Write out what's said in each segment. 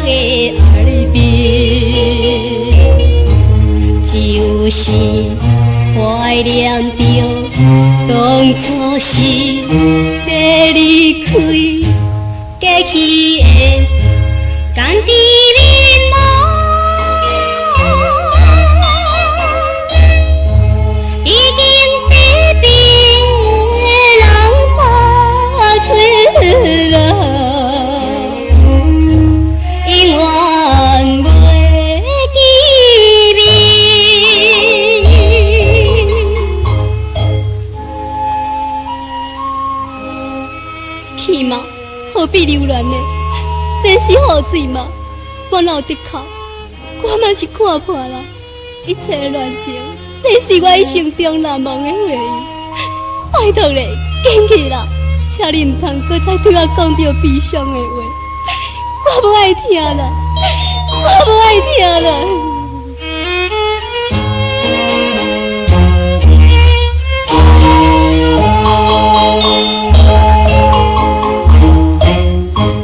的耳边，就是懷念著當初時欲離開過去的甘甜面貌，已經西邊的人拍出來，永遠袂見面。去嘛，何必留戀呢？這是雨水嗎？我哪有得哭？我嘛是看破啦，一切的戀情，這是我一生中難忘的回憶。拜託你，緊去啦！請你毋通閣再對我講著悲傷的話，我無愛聽啦，我無愛聽啦。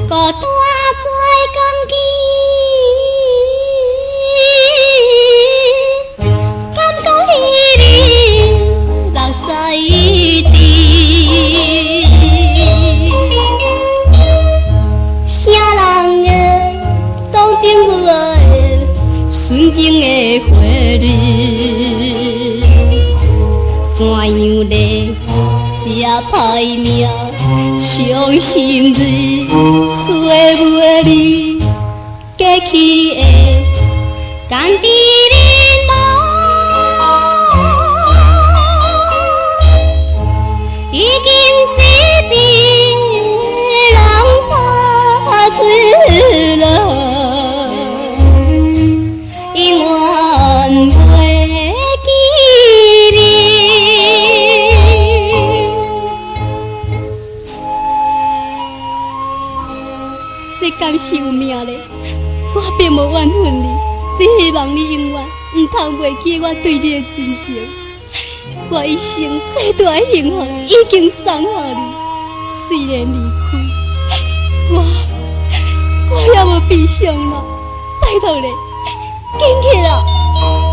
孤單在江邊，感覺彼暝目屎滴，啥人會當情我的純情的回憶？怎樣咧這歹命，傷心泪诉袂離，過去的甘甜面貌，已經西邊的人拍出來，永遠袂見面。這敢是有命咧？我並無怨恨你，只希望你永遠毋通袂記我對你的真情。我一生最大的幸福已經送予你，雖然離開，我也無悲傷啦。拜託你，緊去啦！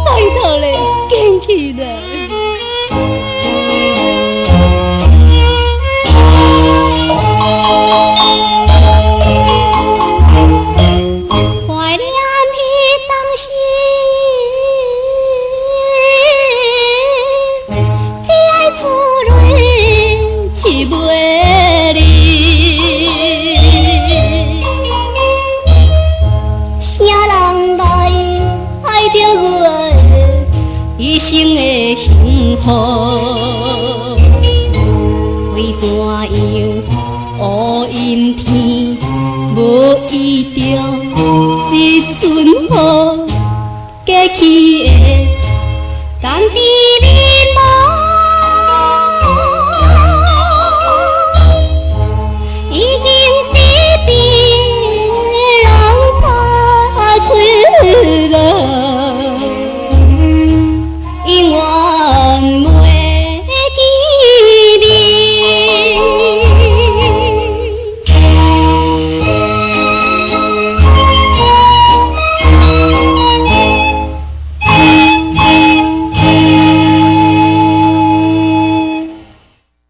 拜託你，緊去啦！懷念彼當時，彼愛珠淚泣袂離。啥人來愛著我一生的幸福？為怎樣烏陰天無遇著一陣雨？過去的